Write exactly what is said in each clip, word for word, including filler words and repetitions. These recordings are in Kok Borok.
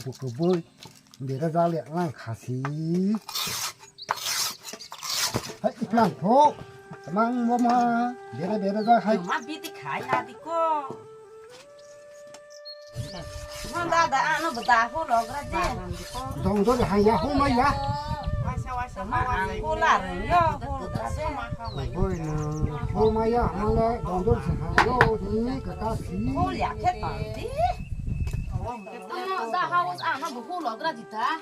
Kubui bera jale lang khasi. Hai iklang tho. Mang mama bera bera ja hai. Ma biti khai na di ko. Mang da da ano bda ho logra je. Dong dong hai ya ho ma ya. Waisa waisa ma ho la rung yo ho logra je. Hoi na ho ma ya mang le dong dong sa ha yo ni ka ka si. Ho ya khe ta di. Ano da house ano bo ho logra di ta.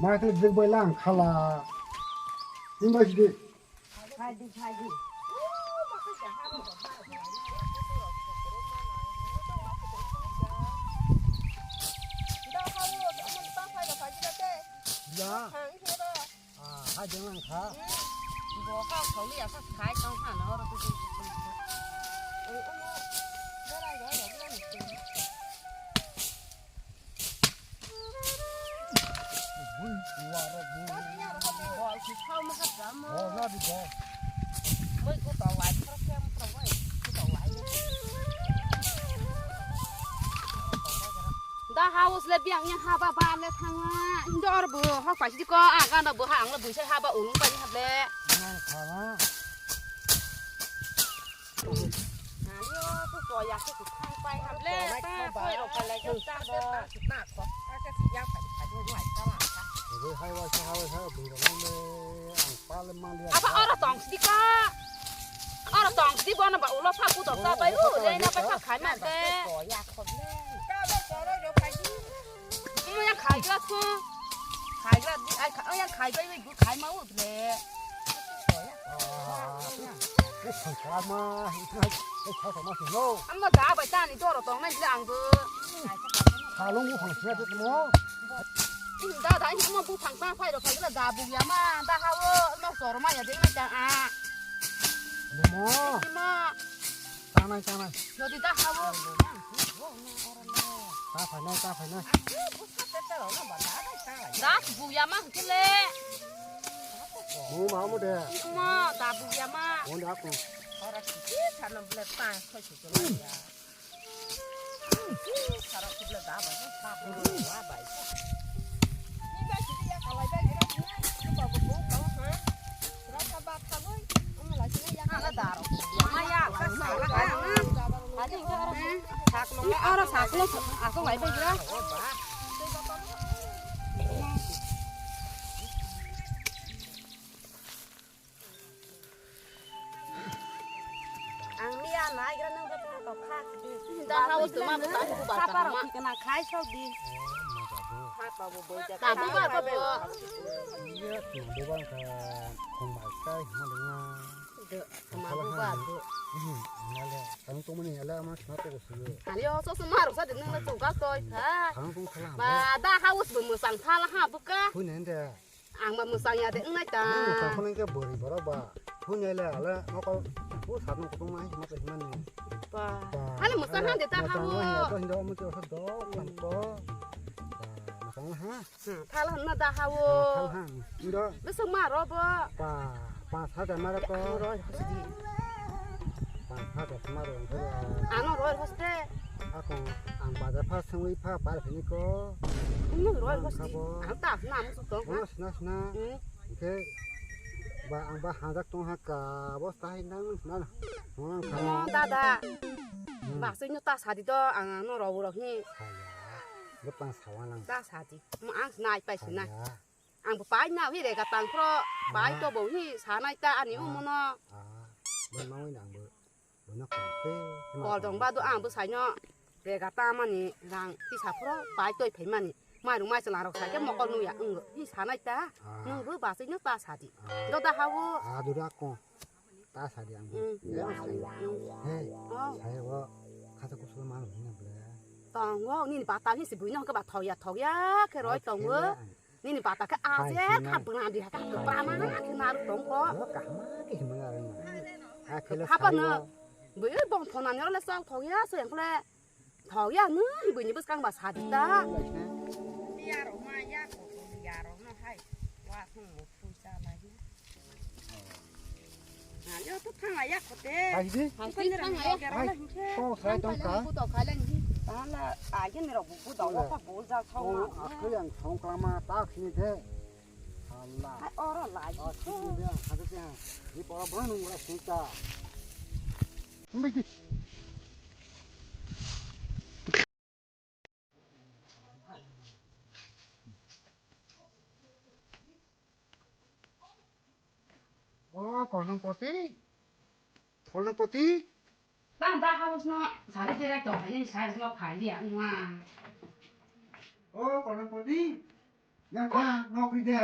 Mai tu dik bai lang khala. Ni bai sidi. Ya. Ah, hai deng lang kha. Bo kha kholi ya kha khai tong kha na oro tu. Da house le biang yang haba ba le thangla. Indo or bo hok pai sidi ko aga no bo ha ang le buisai haba ulung pai hable. Nang kha na. Ani o tu ko ya tu thang pai hable. Ta koi ro ka le jong ta bo. Bo hai wa sa ha wa sa bo ro le ang pa le ma le. Apa oro tong sidi ko. Oro tong sidi bono ba ulo pha ku dok ta bai u le na bai pha khai ma te. Mo yang khai gla su. Khai gla di ai khai yang khai bai bai gu khai ma u le. Ke khai kha ma, khai kha ma su no. Amma da bai ta ni doro tong nai le ang bu. Salong u phang sia de mo. Da da ni mo bu phang ta phai ro khai gla da bu ya ma da ha o ma sor ma ya de na ta a. Mo. Ma. Tanai, tanai. Jodi ta habo. Ta phainai, ta phainai. Da buya ma hwnkhe le. Mo ma mo de. Ma da buya ma. Mo da ko. Ora ki sana bla ta khoi su ya. Sara kubla da ba, ba ba ba. Ni ba ki ya kalai ba gira ni. Ni ba ba ko ka ha. Sara ka ba ka lo. Ama la sini ya ka da ro. Ma ya ka sa la ka. Ani oro sak lo, oro sak lo, ako bai ba gira. Ang miya naigra nang ba tong kok kha. Da house tu ma ba tang ku ba. Sapa rok ki kana khai sok di. Sapa bo boi ja. Ka bu ba ko bo. Iya, tu bo bang ka kong mai kai ma denga. De ma bu ba bu. Hmm, nale. Kang tong mani ala ma sna to ko su. Ani o so so ma ro sa de nang la tu ga soi kha. Kang tong khala. Ba da house bo mo sang thala ha bu ka. Hui nen de. Ang ba mwsang ya de wngnai ta. Nang mwsang phano khe bwrwi borok ba. Thunai le ale nokol o sakno kutung ma hinma tongmani. Ba. Ba. Hali mwsang han de ta ha o. Hinda omo twi osa dok thamko. Ba, mwsang ha. Hmm, thal han na da ha o. Thal han. Indo. Bwswk ma ro bo. Ba, panch hajar ma ro ko. Ro, ro, ro, ro. Panch hajar ma ro ko. Ano ro, ro, ste. Ako ang bazar pha sengwi pha bar phini ko. Nung roi hosti. Ang ta sna musu tong. Bono sna sna. Hmm. Oke. Ba ang ba hajak tong ha ka bos ta hai nang sna na. Nang kha. No dada. Hmm. Ba sui no ta sadi do ang no ro ro hi. Saya. Bepang sawa nang. Ta sadi. Mo ang snai pai sna. Saya. Ang bo pai na hi rega tang phro. Pai to bo hi sanai ta ani umono. Ah. Bo nang nang bo. Bono kong te, kol jong ba do ang bwsai no rega tamani rang tisa phro pai toi phaimani. Mairung mai chwla rok sa khe mokol nuya wng hi sanai ta. Ah. Nwng bo bachai no ta sadi. Ah. Doda hawo. Ah, doda ko. Ta sadi ang bo. Mm. Ya, sai. Mm. Hey, oh, sai wo. Khata kusuk ma nang hina ble. Tong wo, nini bata hi si buino hwnkhe ba thokya thokya khe roi tong wo. Nini bata khe aje kha bwna di ha kha bwna khe naru tong ko. Kahma khe himna rang. Akhele hapa no. Bui bong phone ani le chok thok ya so yang khle. Thok ya no bui ni bwskang ba sadi ta. Biya rok ma ya ko biya rok no hai. Wa thung mo phu cha lai. Ani o to thang ya ko te. Hai di. Hai di thang ya. Hai. Ko sai tong ka. Bu to khalang hi. Tala agen rok bu bu dong ko bol ja thong ma. Akhli ang thong klama ta khini de. Hala. Hai oro lai. O khini de ang kha de ang. Ni pora bro nung ra sita. Mbe ki. O, Kolongpoti. Kolongpoti. Tang ta house no sari tere to hai ni size no khai liya nwa. O, Kolongpoti. Yang thang nokri de.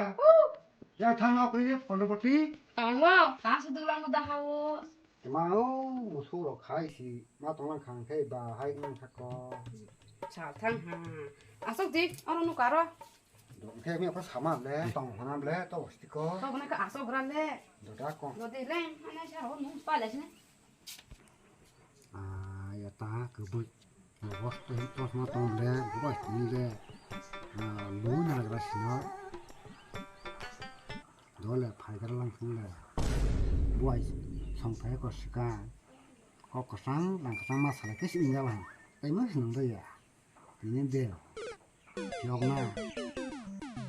Yang thang nokri de, Kolongpoti. Tang no, ta su dulang da house. Ma o, musu ro khai si, ma tong lang khang khai ba hai nang thako. Sa thang ha. Asok di, oro nu karo. Dong khe mi ko sama le, tong hana le, to stiko. To hana ka asok gra le. Doda ko. Dodi le, ana sa ro nu pa le sini. Ah, ya ta ke bu. Bos to to ma tong le, bos ni le. Ah, lu na gra sino. Dole phai gra lang sung le. Buai song phai ko sika. Kok kwchang, lang kwchang ma salai khe sini jala. Tei ma sinang da ya. Tini de. Yok na.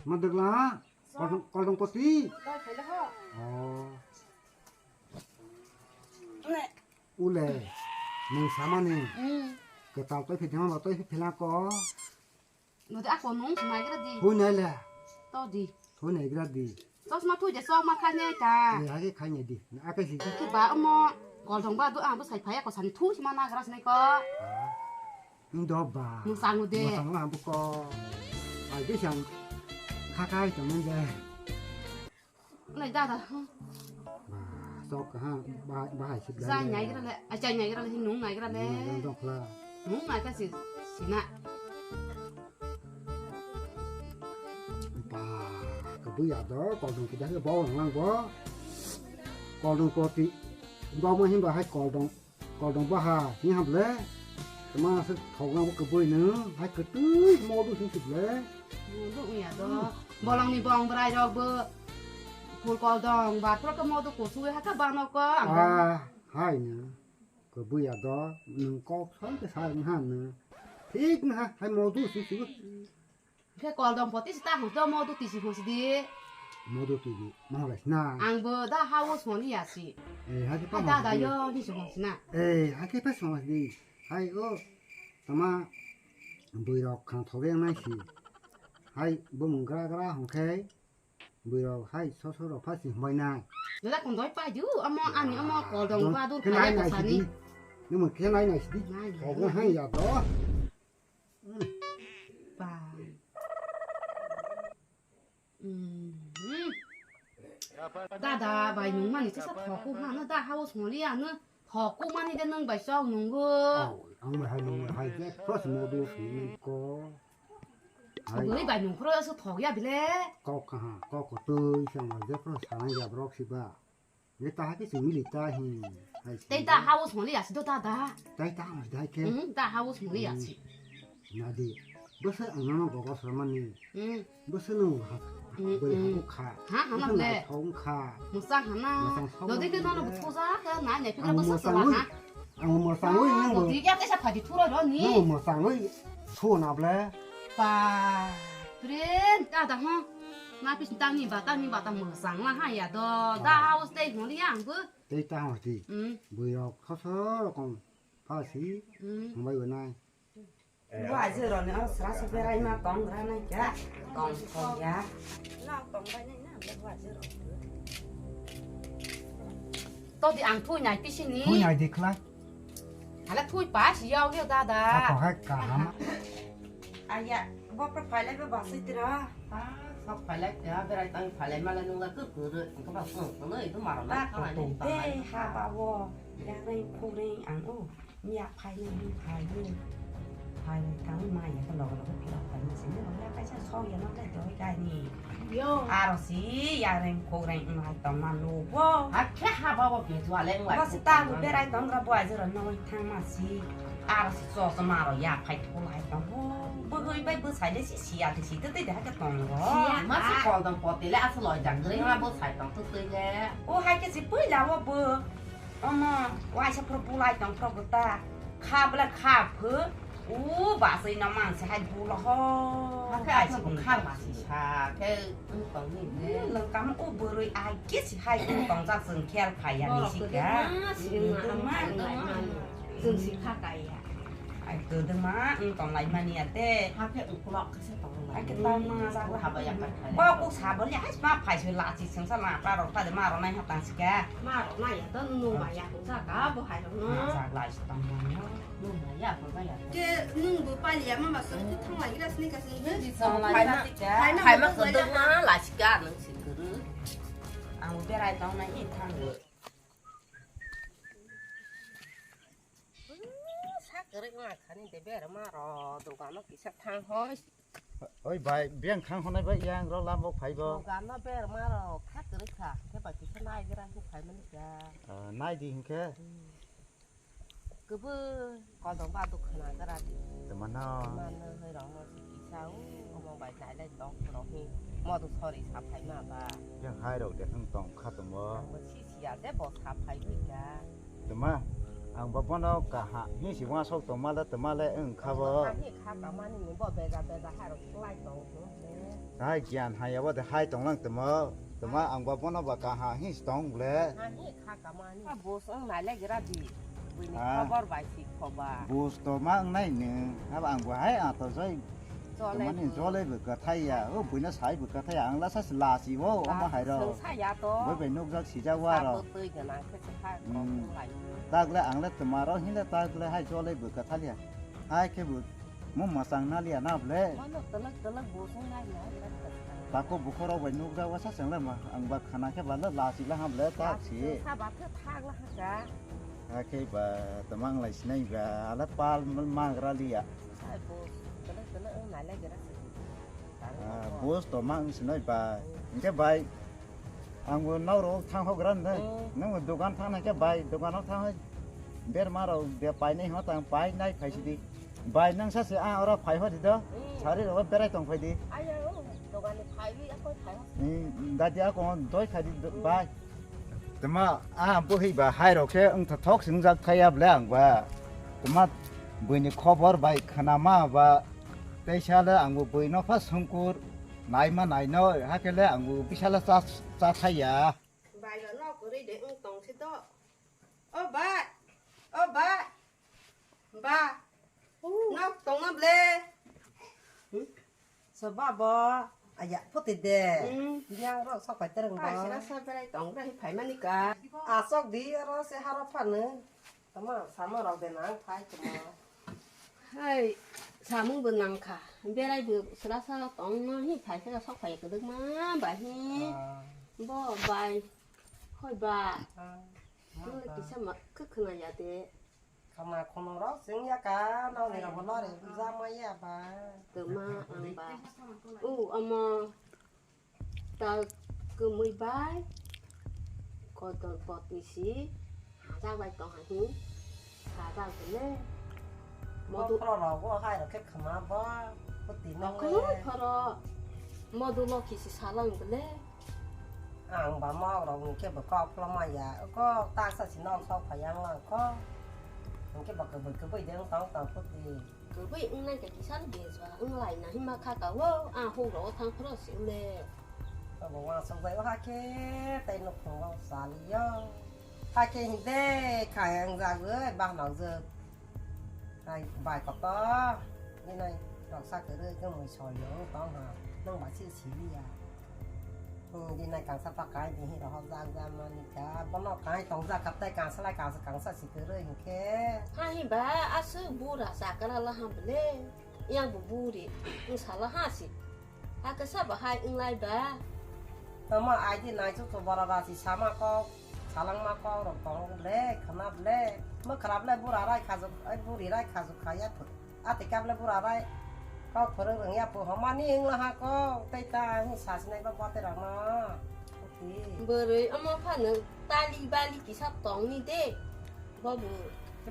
Ma degla. Kol-, Kolongpoti. Oh. Ule. Nung samani. Ketal toi phitema ba toi phila ko. Nodi ako nung sunai gra di. Thui nai le. To di. Thui nai gra di. Chosma thui de chosma khai nai ta. Ni hage khai nai di. Na akai si. Ki ba omo Koltong ba do ang bo sai phaya ko sani thui ma na gra sinai ko. Ndo ba. Nung sangu de. Nung sangu ang bo ko. Ai de sang. Kha khai to men de. Nai dada. Ba, sok ha, ba, ba hai sik. Chai nai gra le, a chai nai gra le, nung nai gra le. Nung nai gra dok la. Nung nai ka si, sina. Ba, ka bu ya do, Koltong ki da ba nang bo. Koltong ko ti, ba mo hin ba hai Koltong. Koltong baha, ni ham le? Tama se thok na bo kwbui no, hai kwtui modu sing sik le. Modu uya do. Bolong ni bong brai rok bo. Phul Koltong, ba pro ka modu ko suwe ha ka ba no ko. Ah, hai na. Kwbui ya do, nung kok soi ke sa ha na. Thik na, hai modu sing sik. Khe Koltong poti si ta hong to modu tisi hong si di. Modu tisi, ma hong lai sina. Ang bo da house hong ya si. Eh, hai khe pa hong si di. Hai da da yo ni si hong sina. Eh, hai khe pa hong si di. Hai o, tama bui rok khang thok yang nai si. Hai bo mung gra gra hong khe. Bui rok hai so so rok pha si hong bai nai. Dada kondoi pa ju, amo ani amo Koltong ba dur khe nai nai si di. Ni mung khe nai nai si di. Nai nai. Kok na hai ya do. Ba. Mm. Dada bai nung mani chasa thoku ha no da house moli ano thoku mani de nung bai chok nungo. Oh, ang bai hai nung hai je first modu si nung ko. Hai. Bui bai nung pro so thok ya bile. Kok ha, kok ko tui sang je first sana ya brok si ba. Ye ta ke simi li ta hi. Hai si. Tei ta house holi asi do ta da. Tei ta house dai ke. Hmm, ta house holi asi. Na di. Bwswk ang nono gogo srwmani. Hmm. Bwswk no ha. Hmm, bwrwi hmm. Habu kha. Ha, ha, bwswk le. Thong kha. Mwsang hana. Mwsang sok. Dodi ke nono bwthu ja ka na ne pika bwswk sala ha. Ang mwsang wi nang bo. Dodi ya ke sa phadi thuro ro ni. Nang mwsang wi. Thu na ble. Pa. Pren ta da ho. Na pis tang ni ba tang ni ba ta mwsang la ha ya do. Da house tei holi ang bo. Tei ta house di. Hmm. Bui rok khoso rokom. Pha si. Hmm. Hambai bo nai. Bo aje ro ni o sra se berai ma tong gra nai kya. Tong tong ya. Na tong bai nai na bo aje ro. To di ang thui nai pisi ni. Thui nai di khla. Hala thui pa si yau yau da da. Ka to hai ka ham. Aya. Kokra phailai ba basai tira. Ah, sok phailai tira, berai tang phailai malai nungla kuk kuru. Engka ba sung sung itu maro na Ta khalai kutung ni de phailai. Ha ba wo. Yang ring kuring ang o. Miya phailai ni phailai. Phailai tang maya ka logo logo pila phailai sini. Ya kaisa sok ya no le doi kai ni. Yo. Aro si ya ring kuring ngai tong ma nugo. Akhe ha ba wo ke jua leng lai. Ba si ta hu berai tong ra bo ajero noi thang ma si. Aro si so so maro ya phai thulai tong bo. Bwhwi bai bwsai le si siya de si tei de ha ke tong ro. Siya ma si kol tong pote le aswk loi jak gring ma bwsai tong tei de. O hai ke si pui la wo bo. Omo waisa phuru bulai tong phuru ta. Kha bwle kha phu. U basai no mang se hai bulo ho. Hakhe aswk kha ma si sa khe wng tong ni de. Lengkam u bwrwi ai ke si hai wng tong jak chwng khel phai ya ni si ka. Borok kwdwma si wng ma. Chwng si kha kai ya. Ai kwdwma wng tong lai mani ya te. Hakhe uklok khe se tong lai. Ai kwtal ma jak la. Haba ya ka khai. Kok kok sabol ya hai ma phai se la chi chwng sa la pa rok ta de ma ro nai ha tang si ka. Ma rok nai ya to nung ma ya kung sa ka bo hai rok no. Ma jak lai si tong ma no. Nung ma ya bo ba ya. Ke nung bo pali ya ma ma so tu thang lai gra sini ka sini. Di thang lai. Hai ma, hai ma kwdwma lai si ka nung si kwrwi. Ang berai tong nai i thang. Sa kwrwi wngkha ni de berma rok dogano kisa thang hoi. Oi bai, biyang thang honai bai yang rok lama phaibo. Dogano berma rok sa kwrwi kha, khe bai kisa nai gra khe phaimani kha. Ah, nai di hinkhe. Hmm. Kwbwi kodom ba dukha na gra di. Tama no. Tama no hoi rok no. Kisa o, omo bai nailai tong phuru hi modo sori sa phaima ba. Yang hai rok de thang tong kha tamo. Ang bo si siya de bo sa phai wi ka. Tama, ang bo bono kaha hi si wa sok tong ma le tama le wng kha bo. Ang bo kahi kha ka mani ni bo beda beda hai rok lai tong phuru. Hai gyan hai abo de hai tong lang tamo. Tama ang bo bono ba kaha hi si tong le. Kahi kha ka mani. Bo song nailai gra di. Buini khobor bai si khoba. Bus to ma wngnai nung. Abo ang bo hai ato joi. Jole. Mani jole bo kathai ya. O buina sai bo kathai ya. Ang lasa se lasi bo omo hai ro. Sung sa ya to. Boi bai nukjak sijak wa ro. Sabo twi gana khe se ha. Hmm. Kok lai. Tagle ang le tama ro hin le tagle hai jole bo kathali ya. Hai khe bo mo masang na liya na ble. Mano telak telak bo sung nai na. Tako bukhoro bai nukjak wa sa chang le ma. Ang ba khana khe ba le lasi la ham le tak si. Lasi sa ba khe thak la ha ka. Hakhe ba tama wng lai sinai ba, ala pal magra liya. Hai bo, tele tele wng nai lai gra se. Ah, bus to ma wng sinai ba. Hinkhe bai, ang bo nao rok thang hok gra nai. Hmm. Nang bo dogan thang nai khe bai, dogan o thang hok. Berma rok de pai nai ho tang pai nai phai sidi. Bai nang sa se a ora phai ho di do. Hmm. Sari rok berai tong phai di. Aya o, dogan ni phai wi a koi phai ho. Hmm, dadi a ko doi khai di do-, hmm, bai. Tama, ah, buhi ba hai rok khe wng thok thok sing jak thai ya ble ang ba. Tama, buini khobor bai khana ma ba. Tei sa le ang bo bui no pha sungkur nai ma nai no, ha khe le ang bo bisa le cha, cha thai ya. Bai ba no kwrwi de wng tong si do. O ba, o ba. Ba. Nok tongma ble. Hmm? Soba bo. Aya, phuti de. Hmm. Yang ro sok pai tereng ba. Ai, sira sa berai tong gra hi phai mani ka. Asok di ro se haro phanu. Tama, samo rok de nang phai tama. Hai, samung bo nang kha. Berai bo sira sa tong ma hi phai sira sok phai kwdwk ma ba hi. Ah. Bo bai. Hoi ba. Ah. Nung le kisa ma khe khna ya de. Khama khunung rok chwng ya ka, nokni rok bo lori bujak ma ya ba. Tama ang ba. U omo ta kwmwi bai. Kotor potni si. Hajak bai tong hai hi. Hajak bele. Modu. Bokhro rok bo hai rok khe khama bo. Puti nang le. Bokhro phoro. Modu lokhi si salang bele. Ang ba mok rok ni khe bo kok phlama ya, kok ta sa si nok sok phai yang lang kok. Hwnkhe bo kwbwi kwbwi de wng tong tong puti. Kwbwi wngnai khe kisa no bejwa wng lai na hima kha ka o, a huk rok o thang phuru si le. Abo uansuk bai o hakhe tei nukhung o cha li yo. Hakhe hinde khai ang jagwi bahna ujwk. Ai, bai kotor. Dinai noksa kwrwi khe mui soi yo tong ha. Nang ba si sili ya. Hmm, dinai kangsa pa kai di hi rohor jak jak mani ka. Bono kai tong jak kap tai kangsa lai kangsa kangsa si kwrwi hinkhe. Ha hi ba aswk bura sakra la ham le. Yang bo buri, wng sala ha si. Hakhe sabo hai wng lai ba? Tamo aidi nai chuchu bora rasi sama kok, salangma kok rok tongo ble, khna ble. Mwkhra ble bura rai khajuk, ai buri rai khajuk khaya thu. Ate kable bura rai kok phwrwng rwngya phu homani wngla ha kok, tei ta hini sasinai ba bote rokno. Bwrwi omo phano tali bali kisa tongni de, bobo.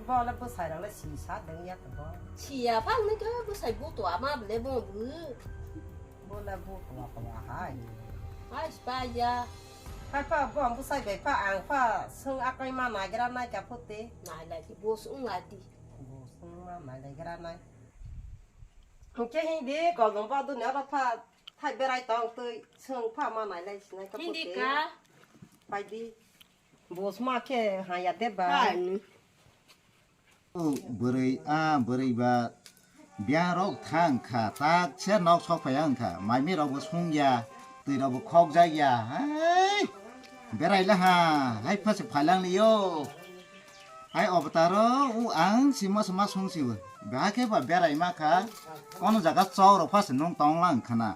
Bo le bwsai rok le si sa dengya to bo. Siya phano khe bwsai buto ama ble bo bw. Bo le buto ama hai. Hai spaya. Hai pha bo bwsai bai pha ang pha swng akai ma nagira nai ka phuti. Nai lai ki bo swng lai di. Bo swng ma nai lai gira nai. Hwnkhe hindi kolom ba duni oro pha thai berai tong twi swng pha ma nai lai sinai ka. Hindi phuti ka. Pai di. Bos ma khe haya de ba. Hai ni. O bwrwi, a bwrwi ba biyang rok thang kha, tak se nok sok phai ang kha, mai mi rok bo sung ya, twi rok bo khok jak ya, hai berai la ha, hai pha se phai lang li yo. Hai obotaro o ang sima sima sung si o. Bahai khe ba berai ma kha. Kono jaga chok rok pha se nung tong lang khana.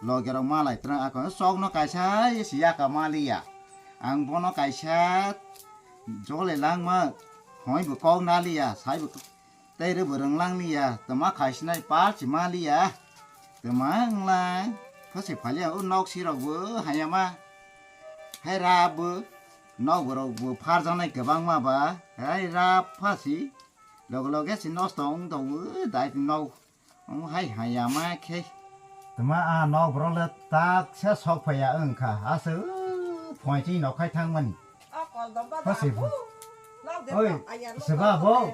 Loge rok ma lai trang akon chok no kaisa ye si yaka ma li ya. Ang bono kaisa jole lang ma hoi bo kok na li ya. Sai bo tei rw bo rwng lang li ya. Tama khai sinai pal si ma li ya. Tama wng lang. Pha se phai li ya o nok si rok bo haya ma. Hai ra bo. Nok borok bo pharjaknai kwbangma ba, hai rap phasi, loge loge se nosto wng tongo, dai nok wng hai haya ma khe. Tama a nok borok le tak se sok phaiya wng kha, aswk phoiching nok khai thangmani. Phasi bo. Oi, seba bo.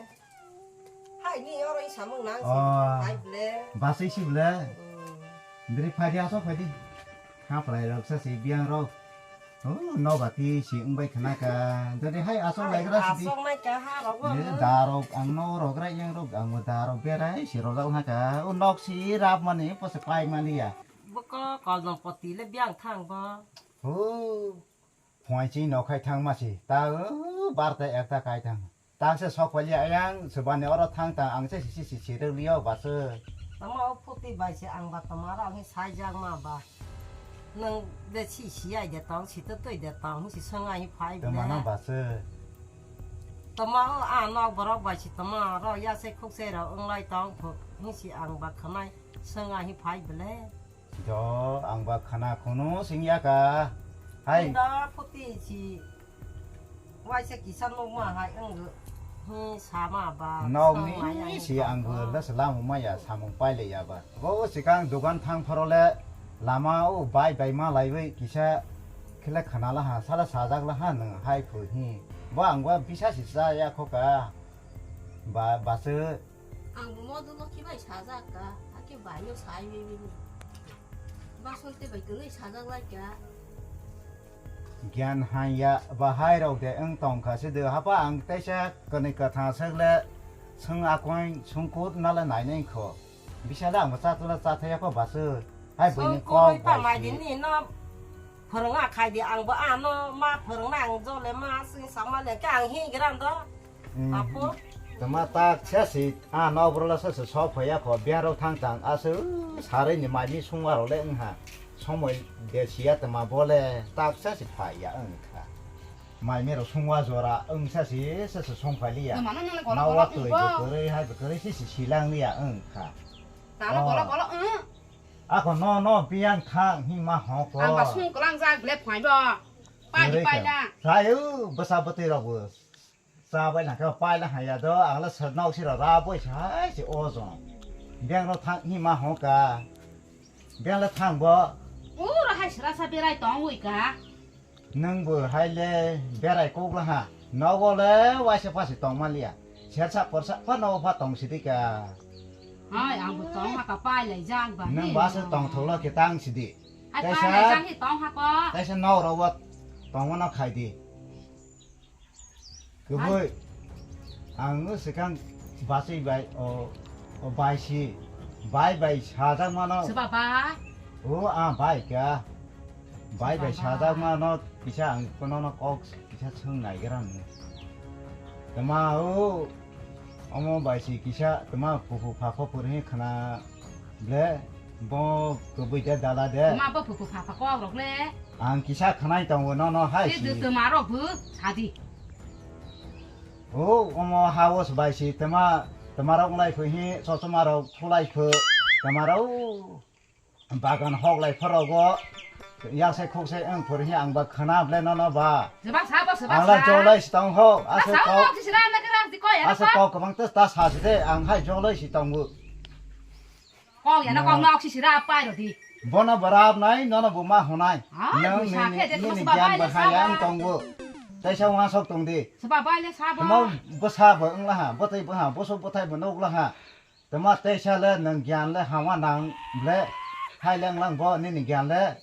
Hai ni oro i samung nang si. Oh. Hai ble. Basai si ble. Hmm. Diri phai di asok phai di. Ha phlai rok sa si biang rok. Oh, no bati si wng bai khna ka. Diri hai asok lai gra si di. Asok nai ka ha rok. Ye da rok ang no rok ra yang rok ang da rok berai si rojak na ka. O nok si rap mani po se pai mani ya. Boko kolom poti le biang thang bo. Oh. Phuainching nok khai thang ma si, ta, o, barta ekta kai thang. Ta se sok pali ayang, se bani oro thang ta, ang se si, si, si, si, rw liyo, ba se. Tama o phuti bai se ang ba tama ro ang sai jak ma ba. Nang de si, si ai de tong, si to toi de tong, si song ai phai. Tama na ba se. Tama o a nok borok bai si tama ro ya se khuk se ro wng lai tong phu, hi si ang ba khanai song ai phai bele. Jo, ang ba khana khunu singya ka. Hai. Inda phuti si waisa kisa nukma hai wng hi sama ba. Nok ni si ang bo le salam maya samung pai le ya ba. Bo sikang dukan thang pharo le lama o bai bai ma lai bai kisa khele khana la ha sala sajak la ha nang hai phu hi. Bo ang ba bisa si sa ya kho ka. Ba, ba se Ang bo modo loki bai sajak ka, hake bai no sai bibini. Basonte bai kwnwi sajak lai ka. Gyan hanya bahai rok de wng tong kha se de hapa ang teisa kwnwi kwthang sak le swng akwai swng kut nala nai nai kho. Bisa le ang bo chatula chathaya kho basu. Hai buini kok bai si. Phwrwng a khai di ang bo ano ma phwrwng na ang jole ma swng sama le ka ang hi gram do. Hmm. Apo. Tama tak sesi, a, nokbro la sesi sok phaiya kho, biaro thang tang, asu, sarui ni mai mi sungwa rok le wngha. Somoi de siya tama bole, tak sesi phaiya wngkha. Mai mi rok sungwa jora, wng sesi, sesi song phai liya. Tama no nang le golo golo wngbo. Nawa twi bo kwrwi, hai bo kwrwi, sesi silang liya wngkha. Tama golo golo wng. Ako no, no, biyang thang, hima hoko. Ang ba sung kwlang jak le phai bo. Pai di pai da. Sayu, bwsa bwtwi rok bo. Cha bai nang khe pai la haya do, ang le sir nok siro ra boi sai se o jong. Beng ro thang hi ma hong ka. Beng le thang bo. Pura hai sra sa berai tong ui ka. Nang bo hai le berai kok la ha. Nogo le waisa pasi tong ma liya. Sersa porsa pa nogo pa tong sidi ka. Hai, ang bo tong ha ka pai lai jang ba. Nang ba se tong thok lo ke tang sidi. Hai pai lai jang hi tong ha ko. Kaisa nok ro bo tong ma no khai di. Kwbui, ang no swkang bachwi bai, o, o bai si, bai bai sajak mano. Soba bai? O, a bai ka. Bai bai sajak mano, kisa ang kono no kok kisa swng nai gra nung. Tama o, omo bai si kisa, tama kuku phakho purhi khana. Ble, bo kubui de dala de. Ma bo phu phu pha pha kok rok le. Ang kisa khanai tongo no no hai si. Te tuma rok bu sadi. O omo house bai si tuma tuma rok lai phu hi so tuma rok khulai phu tuma rok bagan hok lai phu rogo. Yak se khok se ang phu hi ang ba khana ble no no ba. Sebang sa bo sebang sa. Ang la jolai si tong ho. Ase kok. Ase kok kobang te ta sa si de ang hai jolai si tongo. Kok ya na kok nok si sira pai ro di. Bono barap nai, nono bo ma honai. Ah, nang bisa nini, khe de nini saba gyan bai le bahaya saba. Ang tongbo. Tei sa wang sok tong di. Saba bai le saba. Mo bwsa bo wng laha, bwtai bo ha, boso bwtai bo nok laha. Tama tei sa le nang gyan le hawa nang ble. Hai leng lang bo nini gyan le.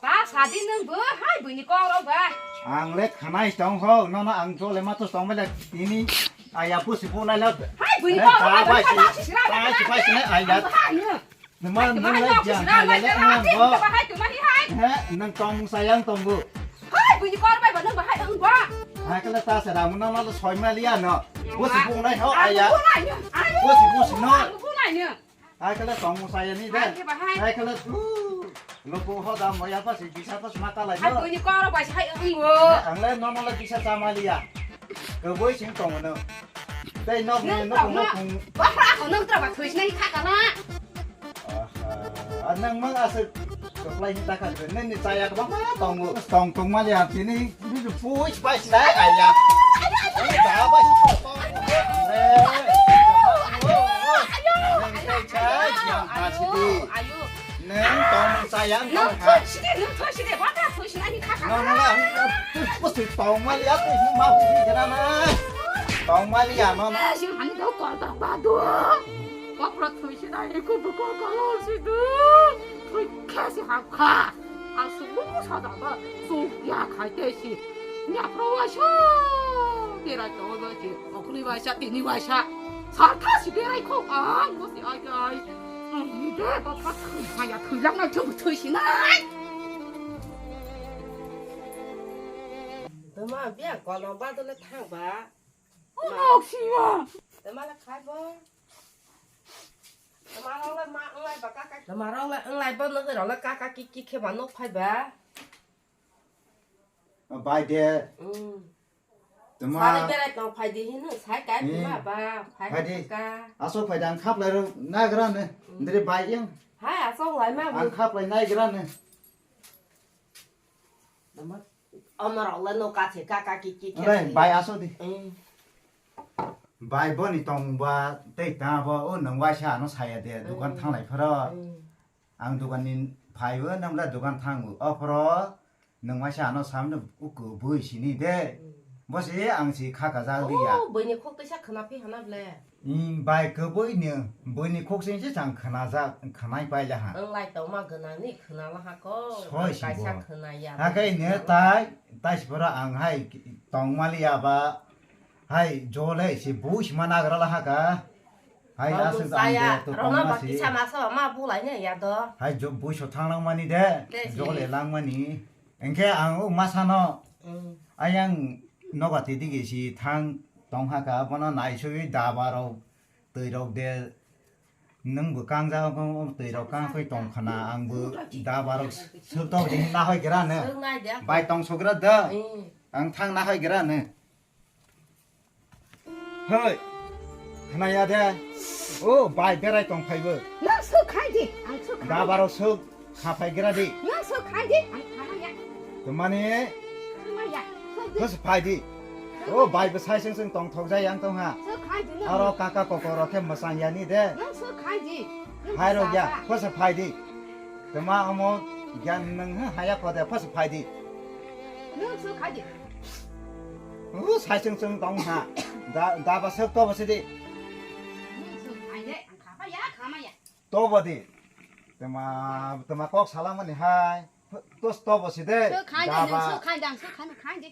Ta sadi nung bo hai buini kok rok ba. Ang le khanai tong ho, nono ang jo le ma to tong le tini aya pusi bo lai la. Hai buini kok rok ba, bai si, bai si, bai si, aya. Numa nung le jang hai le ang bo. Hai tu mani hai. He, nang tong sayang tong bo. Hai buini kok rok ba nung ba hai ang ba. Hai kala ta sa da mun na ma to soi ma liya no. Pusi bo lai ho aya. Pusi bo si no. Hai kala tong saya ni de. Hai ke bahai. Hai kala tu. Luku ho da moya pa si bisa pa sma ta lai no. Hai ko ni koro ba hai ang wo. Ang le no no le bisa sama liya. Ke boi sing tong no. Tei nok ni nok nok kung. Ba ha ko nok tra ba thui sinai kha kana. Aha. Nang mang asa. Supply ni taka de, nini chaya ko ba tong tong tong mali ati ni, ni pui pai sai aya. Ni ba ba si tong. Nang kai chai yang ta si di. Nang tong sayang tong ha. No no na. Ko si tong mali ati ni ma hu ni kana na. Tong mali ya no no. Kopra thui sinai, eko buko kolor si du. Thui khe si hap kha. Ang sumung sa da ba, suk ya khai te si. Nya pro wa sha. Berai to ba si, okni wa sha, tini wa sha. Sa kha si berai kho ang, bo si ai ai. Ang ni de ba pa thui ha ya, thui lang na chu thui sinai. Tama bia kolong ba dole thang ba. Nok sima. Tama la khai bo. Tama rong la ma ngai ba ka ka. Tama rong la ngai ba no ro la ka ka ki ki khe ba nok phai ba. Bai de. Mm. Tama. Sari berai tong phai di hin sai ka ma ba phai ka. Aso phai dang khap lai ro na gra ne. Ndri bai yang. Hai aso lai ma. Ang khap lai nai gra ne. Tama. Amar Allah no ka che ka ka ki ki. Bai aso di. Mm. Bai boni tong ba tei ta bo o nang waisa ano saya de dukan thang lai pharo. Mm. Ang dukan ni phai bo nang la dukan thang o pharo nang waisa ano sam no uku bui sini de. Mm. Bo se ang si kha ka ja li ya. Oh, bini khok tei sa khna phi hana ble. Bai kwbui ni buini khuk sing se chang khna jak khnai pai la ha. Ang lai tong ma gwnang ni khna la ha ko. Soi si kaisa bo. Khna ya. Ha kai ne tai tai si pora ang hai tong mali ya ba. Hai jo le si bu si ma nagra la ha ka. Hai aswk ang de to tong ma si. Rona ba kisa ma so ma bu lai ne ya do. Hai jo bu so thang lang mani de. Jo le lang mani. Engkhe ang o masa no. Ayang noga twi digi si thang tong ha ka bono nai sui daba rok. Twi rok de nwng bo kang ja twi rok kang phi tong khna ang bo da barok suk tok de na hoi gra ne. Bai tong suk gra da. Ang thang na hoi gra ne. Hoi. Khna ya de. O bai berai tong phai bo. Nang suk khai di. Ang suk khai. Da barok suk. Kha phai gra di. Nang suk khai di, ang kha ya. Tmani? Kha ya. Suk di. Phas phai di. O bai bwsai seng seng tong thok jai ang tong ha. Suk khai di nang. Aro kaka koko rok khe mwsang ya ni de. Nang suk khai di. Hai rok ya. Phas phai di. Tma omo gyan nang ha ya ko de phas phai di. Nang suk khai di. O sai seng seng tong ha. Da da ba suk to ba si di. Nang suk khai di, ang kha ya, kha ma ya. Tobo di. Tma tma kok salamani hai. Tos tobo si de. Suk khai de, nang suk khai de, ang suk khai khai de.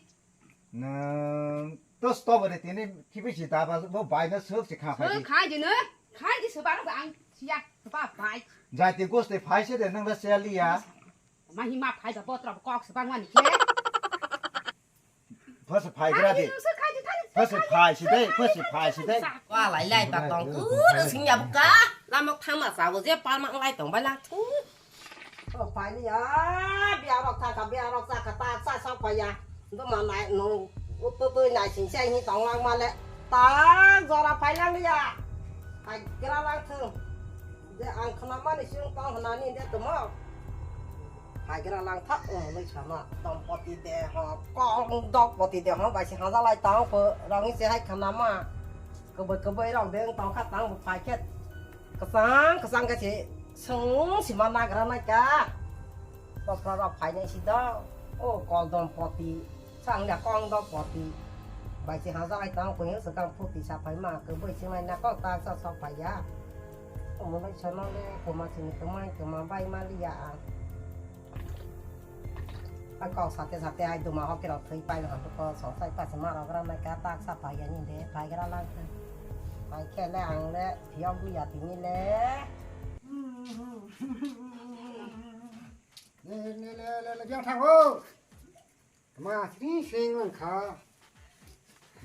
Nang tos tobo de tini kibi si daba bo bai na suk si kha khai. Suk khai de no. Khai de suk ba ang siya ba bai. Jati goste phai se de nang da seliya. Ma hi ma phai ba botra kok suk bang mani ke. Phasa phai gra di. Phasa phai si dei, phasa phai si dei. Wa lai lai ta tong ku sing ya buka. Lamok thangma chago je palma wng lai tong bai lang thu. O paini ya, biya rok thaka, biya rok thaka, ta cha sok pai ya. Duma nai no, utu tu nai sing sai ni tong lang ma le. Ta jora pai lang ya. Ai gra lang thu. Je ang khna mani sing tong hna ni de tumo. Hai gra lang thak, o, nui sama. Dom poti de ho, kong dok poti de ho, bai si haja lai tang pho, rang ni se hai khna ma. Kwbwi kwbwi rok de wng tong kha tang bo phai khe kwchang kwchang khe se swng sima nagra nai ka. Bokra rok phai nai si do. O kol dom poti, sang ya kong dok poti. Bai si haja lai tang pho swkang phuti sa phai ma kwbwi se mai na kok ta sa sok phai ya. Omo nai sono le kwma sini kwmai kwma bai ma li ya ang. Ai kok sate sate ai duma hokirok thwi pai no hamto ko song sai pa se ma rok ram nai ka tak sa pai ani de pai gra lang kha. Pai khe le ang le phiyok bu ya tini le. Le le le le le bia thang o. Ma sri sing lang kha.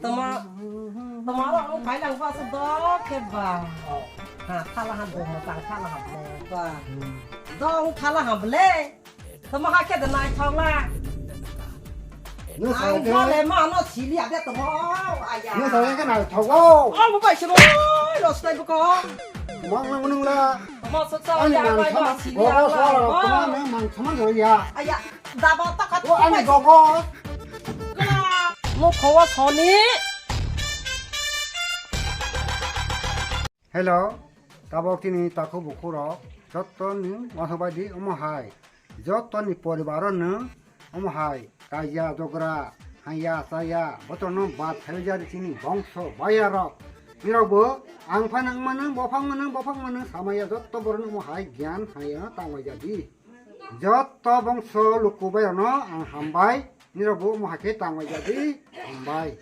Tama, tama ro ang phai lang ba sa dok khe ba. Ha, thala ha dum tang thala ha ble ba. Dong thala ha ble. Tama ha khe da nai thok la. Nung sa Ang de. Thale ma no sili ade tama. Aya. Nung sa de ka nai thok o. Oh, mo bai se mo. Ro stai bu ko. Mang mang nung la. Tama sa sa Ani ya mang bai sama. Ma sili Gogo ala. Sa la. Tama mang mang sama do ya. Aya. Daba ta khat. O ani gogo. Mo khowa soni. Hello, tabok tini takhuk bukhuk rok, jotto ni wansok bai di omo hai, jotto ni poribar o nwng omo hai, kaiya jogra, haiya chaya, botorno bad khaijak di chini bongso baya rok. Nirok bo ang phano wngmano, bophang mano, bophang mano, samaya jotto borok no omo hai gyan haiya tangwai jadi. Jotto bongso luku bai rok no ang hambai, nirok bo omo hai khe tangwai jadi, hambai.